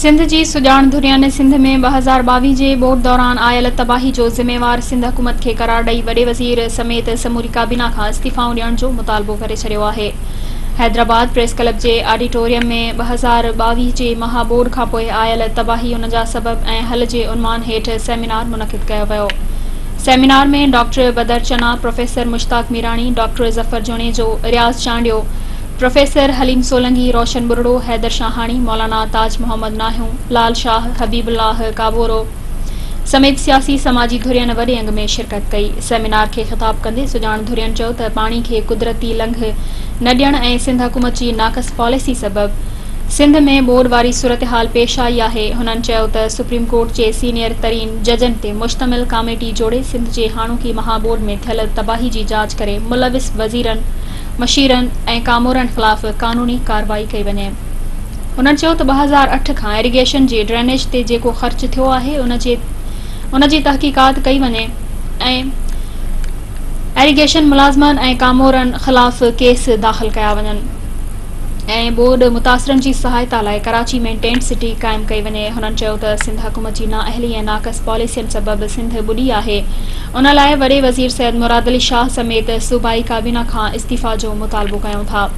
سنڌ جي سڄاڻ ڌرين سنڌ ۾ 2022 جي ٻوڏ دوران آيل تباهي جو ذميوار سنڌ حڪومت کي قرار ڏئي وڏي وزير سميت سموري ڪابينا کان استعيفائون ڏيڻ جو مطالبو ڪري ڇڏيو آهي. حيدرآباد پريس ڪلب جي آڊيٽوريم ۾ 2022 جي مها ٻوڏ کانپوء آيل تباهي ان جا سبب ۽ حل جي عنوان هيٺ سيمينار منعقد ڪيو ويو. Seminar ۾ doctor Badar Channa, professor Mushtaq Mirani, doctor Zafar Junejo, Riaz Chandio, professor Haleem Solangi, Roshan Buriro, Haider Shahani, Maulana Taj Muhammad Nahiyon, Lal Shah, Habib Ullah Kaboro سميت سياسي سماجي ڌرين وڏي انگ ۾ شرڪت ڪئي. سيمينار کي خطاب ڪندي سڄاڻ ڌرين چيو ته پاڻي کي قدرتي لنگهه نه ڏيڻ ۽ سنڌ حڪومت جي ناقص پاليسي سبب سنڌ ۾ ٻوڏ واري صورتحال پيش آئي آهي. هنن چيو ته سپريم ڪورٽ جي سينيئر ترين ججن تي مشتمل ڪاميٽي جوڙي سنڌ جي هاڻوڪي مها ٻوڏ ۾ ٿيل تباهي جي جاچ ڪري ملوث وزيرن مشيرن ۽ ڪامورن خلاف قانوني ڪارروائي ڪئي وڃي. هنن چيو ته 2008 کان ايريگيشن جي ڊرينيج تي جيڪو خرچ ٿيو آهي ان جي ان جي تحقيقات ڪئي وڃي ۽ ايريگيشن ملازمن ۽ ڪامورن خلاف ڪيس داخل ڪيا وڃن ۽ ٻوڏ متاثرن جي سهائتا لاء ڪراچي ۾ ٽينٽ سٽي قائم ڪئي وڃي. هنن چيو ته سنڌ حڪومت جي نااهلي ۽ ناقص پاليسين سبب سنڌ ٻڏي آهي ان لاء وڏي وزير سيد مراد علي شاهه سميت صوبائي ڪابينا کان استعيفيٰ جو مطالبو ڪيون ٿا.